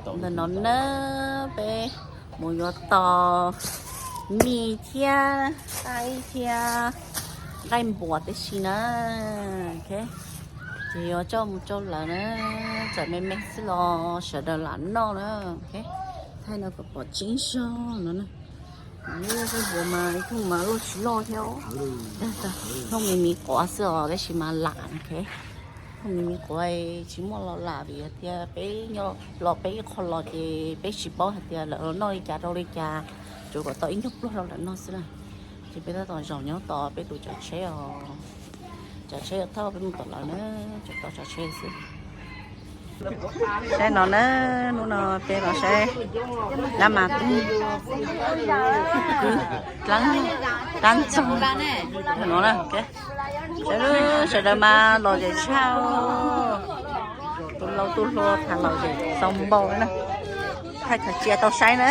Ntawm no na, peb mus yuav tos mis thiab qaib thiab nqaij npuas tib si na. Ces yuav coj mus rau lawv na, txawm me me xwb los sawv daws lam noj na. Thaij no kom pom tseeb zog no na. Nqaij npuas mas ib tug mas loj tsis loj thiab, thooj me me quav xwb os, tab sis mas lam. Thooj me me quav tsis muaj los lam vim tias peb nyob los peb ib qho los ces peb tsis paub hais tias lawv los noj li cas rau li cas, tsuas kom tau ib nyuag pluag rau lawv noj xwb na. Ces peb tab tom zaum nyob tos peb tus cov tsheb os, cov tsheb yuav thauj peb mus tom lawv na, tsuas tos cov tsheb xwb. Saib no na, hnub no peb los saib dab mas kwv dab ntxoog no na. Saib sawv daws mas lom zem tshaj, tus laus tus hluas tham lom zem txaus npaum na. Thaij thaum cia tau saib na.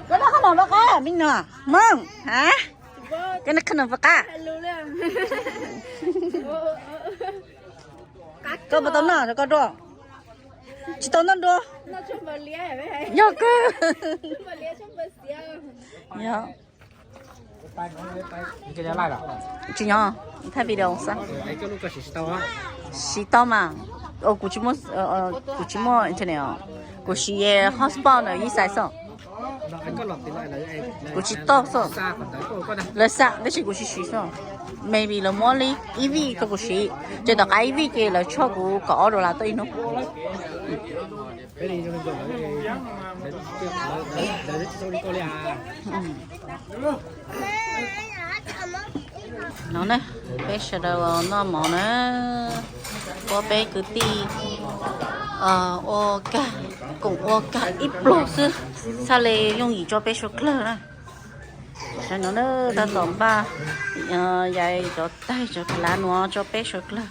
Koj noj qhov no puas qab me no? Hmoob, ha? Koj noj qhov no puas qab? Koj puas tau noj rau koj dua? Tsis tau noj dua. Yog kawg. Yog. Tsis nyob, thaij video xwb. Siv tau mas. Kuv tsis muaj, kuv tsis muaj internet os. Kuv siv hotspot ntawm ib xais xwb. Kuv tsis tau xwb. Lawv xa tab sis kuv tsis siv xwb. Maybe lawv muab li ib vij rau kuv siv, ces tom qab ib vij ces lawv tshoj kuv kaum ob dollar tau ib hnub. No na, peb sawv daws los noj mov na, ua peb kwv tij ua kag, koom ua kag ib pluag xwb, txhaj li yooj yim tso peb suav dlawg na. Saib no na, tab tom npaj yais cov taig cov lav nuav tso peb suav dlawg.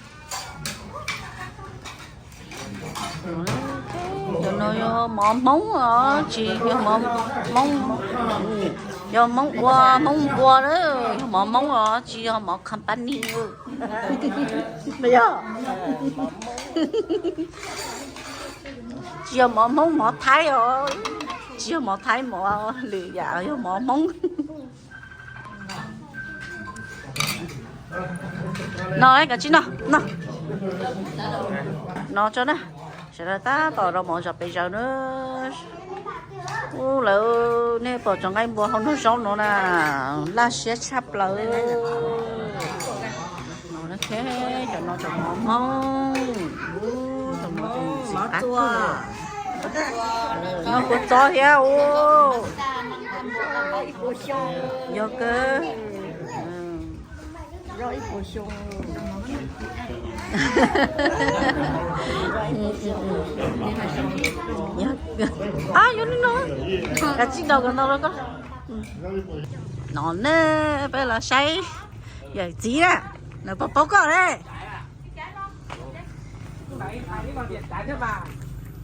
Cov no yog mov Hmoob os, tsis yog mov Hmoob, yog Hmoob ua, Hmoob ua, yog mov Hmoob os, tsis yog mov company. Tsis yog mov Hmoob, mov Thaib os, tsis yog mov Thaib, mov lwm yam, yog mov Hmoob. No kav tsij noj, noj. No tso na, sawv daws tab tom rau mov zom pes zaws na. Ub, lawv, nej pom cov nqaij npua hauv nraum zoov no na, laj siab tshaj plaws. Cov no cov mov Hmoob, cov mov txim qab kawg. Noj kua txob thiab ub. Yog kawg. Yog no, kav tsij ntaus kom ntau rau koj. No ne, peb los saib yawm txiv na, nws puas paub koj ne.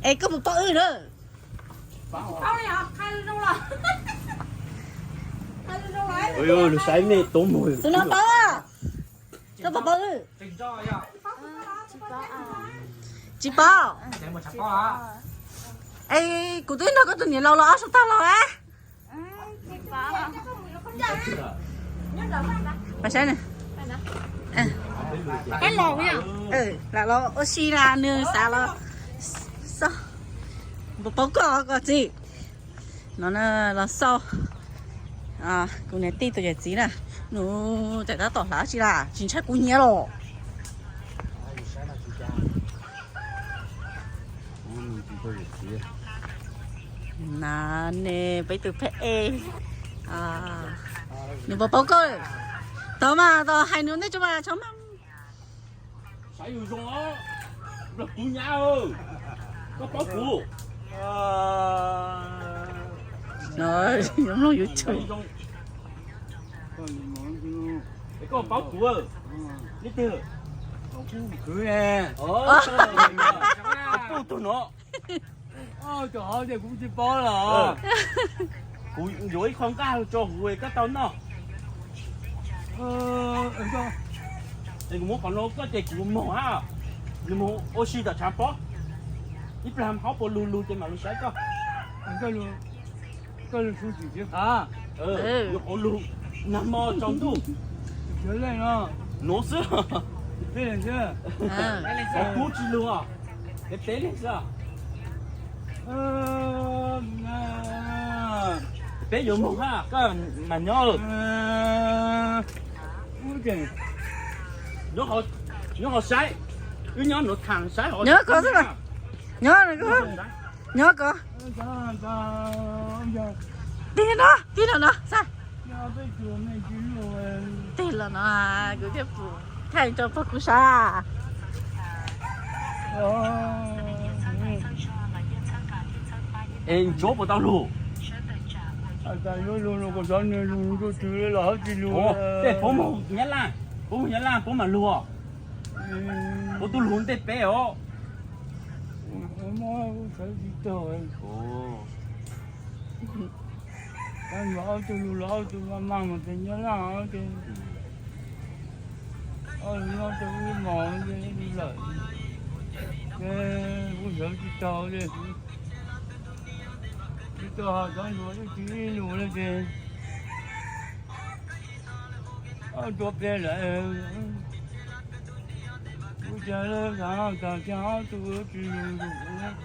Es koj puas paub wb na? Tus no paub, koj puas paub wb? Tsis paub. Es kuv twb nrog koj tus niam laus los ob sab tag los a. Lam los ua si na, nws xav los xauj, puas paub koj koj txiv? No los xauj kuv niam tij tus yawm txiv na, nws tseem tab tom hlawv tsi las tsis ntshai kuv nyiav los. Na ne, peb tus phab ej, nws puas paub koj? Tau mas, tau hais nws ntej tso mas, tso mas. Saib yus zoo os, nplog kuv nyab, koj paub kuv? Mloog YouTube. Koj paub kuv? Leej twg? Kuv kwv ne. Kuv tug no. Kuv tsis paub los. Kuv yuav ib qho nqaj tso kuv koj tau noj. Es kuv muab qhov no koj ces kuv mog a. Nws mus ua si tom tshav pob, ib plag ho puas lug lug ces mam lug saib koj. Koj lug, koj lug xu tsim txiv qab. Yuav qhuav lug nag hmo tsaus ntuj. Nuav xwb. Qhov kub tsis lug, peb peb leeg xwb. Peb yuav moog hab koj mas nyob. Nyob qhov saib, wb nyob nuav thaam saib hov. Nyob ko xwb, nyob ko, nyob ko. Tig no, tig no no, saib. Tig los no, kuv thiaj pum thaij rau pog kuv saib. Es ntsuab puas tau lug? Tej puab moog Nyab Laj, puab moog Nyab Laj puab mam lug. Puab tub lug ntej peb os. Ob tug lug los ob tug maj maj mas peb Nyab Laj ces ob lug nyob rau wb mos lawm ces kuv sawv tsis tau li. Tsis tau has cov ntuas ib tsis ib lus li ces ob tuav peb lawm. Kuv cas lawv xav tas cas ob tug tsis lug lug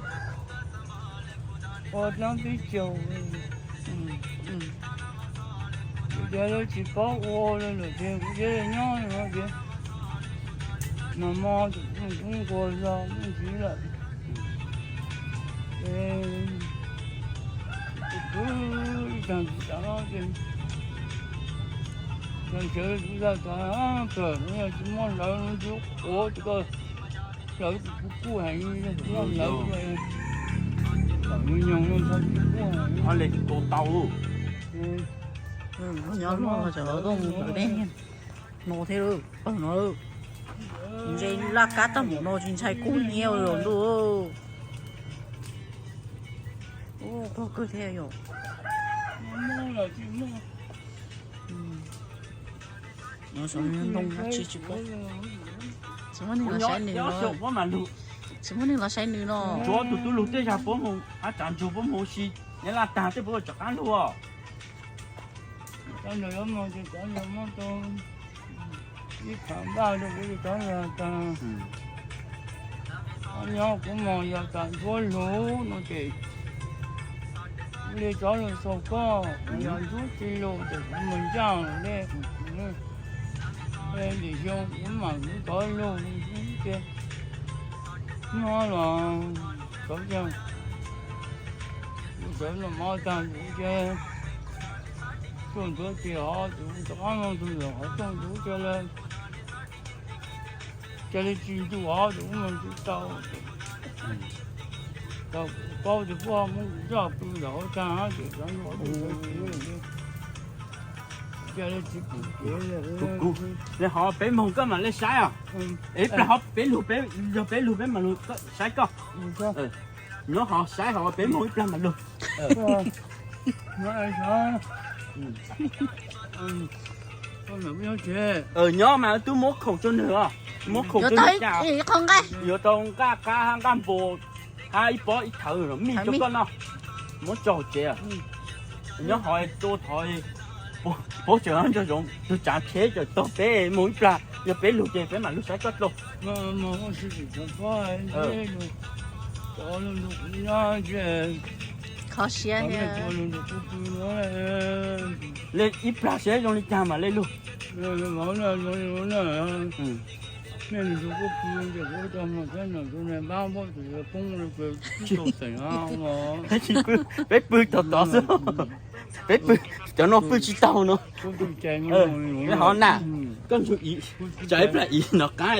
ua dlaab teb chaws. Kuv cas lawv tsis paub ua li lawm ces kuv thiaj li nyob no ces nag hmo kuv nquag zog muaj ntxiv lawm. Kuv ib tag ntxiv tas no ces sawv kuv zaj tas kawg, yog tsis muab hlawv no tsis quav ces koj hlawv ces kuv kuj heev, muab hlawv kom nyoog no tsis quaj. Nyob loj no thiab, pawg no ntshe laj kab tag npaum no tsis ntshai kub hnyiab los ntuj. Ub, quag kawg thiab yom. Ntoo dab tsi tsis paub. Tsis muaj neeg los saib nws no. Tsis muaj neeg los saib nws no. Tsuav tus tub lug tej zag puab mus hab tsav ntsug puab mus ua si, Nyab Laj tag tej puab rov qab lug os. Cov ntawd yuav mus ces cov ntawd muab tau ib phav npaj rau kuv cov ntawd tas. Nyob kuv mus yog tas ntsuab lug no ces li cov lug xaus koj, yog ntsuab tsis lug ces kuv mus ncaj li. Lim xyoo kuv mam kuv cov lug ces nyob los cov yog kuv sawv los mov tag ces tuaj ntxuav ces ho tus rov qab no tus yog qhov tuaj ntxuav ces lawv cia li tsis ncu hov tus mus tsis tau. Tau paub tias puab muab kuv zaj pw zog hauv tag ces cov ntxuav tus sawv tsis cia li tsis pum kev li. Ho peb moog koj mam li saib os. Ib plag ho peb lug, yog peb lug peb mam lug saib koj. Nyob ho saib ho peb moog ib plag mam lug. Nyob mas tub muab khoom rua nwg os. Muab khoom rua nwg cas, yuav tau nqaj qab hab nqaj npua hab ib pob ib thawv mij rua koj noj. Muab tso tsev. Nyob ho tua thov, puab tseem ntsog zoov tug tsav tsheb tseem tog peb moog ib plag, yog peb lug ces peb mam lug saib koj dlua. Kho siab thiab. Li ib plag saib zoo li cas mam li lug. Peb pw tog tod xwb. Peb pw, cov no pw tsis tau no. Peb ho na, koj ntsug tsam ib plag ib nov qab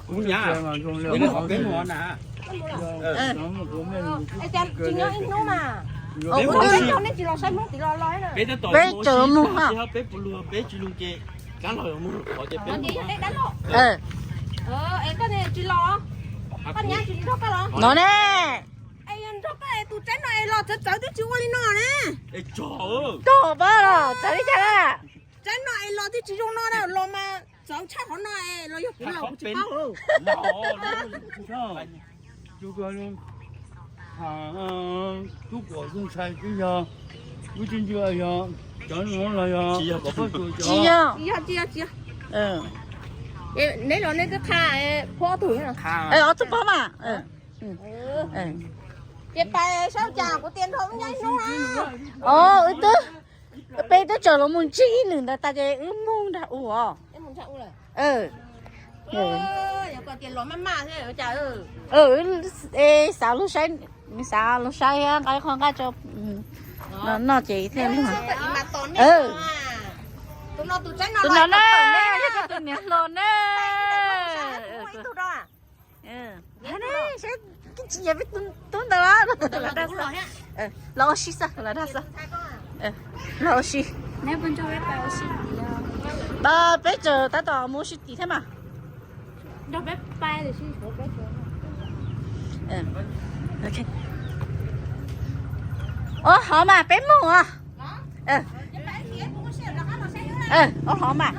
kub nyab. Peb mus na. Peb tseem mus, peb puas lug peb tsis lug ces kab los mus qhov ces peb mus. No ne. Tus tsaib no es los txawv txawv twb tsis ua li no ne. Tog pab los txawv li cas la. Tsaib no es los twb tsis zoo no na, los mas Txaus tshaj qhov no los yog kuv los kuv tsis paub. Tub Kuam Xyooj Tshai twb yog wb tib ncua yog cov no los yog tsis yog. Tsis yog, tsis yog, tsis yog. Neb los neb twb qha phob tug. Ob tug phob mas. Ces pais saib cas kuv tias nrog wb nyob ib hnub na. Os, wb twb, peb twb tsaws los mus ntsib ib nws ntawd tas ces wb mus nrog u os. Xav los saib, xav los saib nqa qhov nqaij tso noj ces thiaj li. Tus no na, yog tus niam hluas na. Tsis yog peb tub ntawd los dag xwb, los ua si xwb, los dag xwb. Los ua si. Pab peb tsaws tab tom mus ua si tim thiab mas. Ob hov mas peb mus os. Ob hov mas.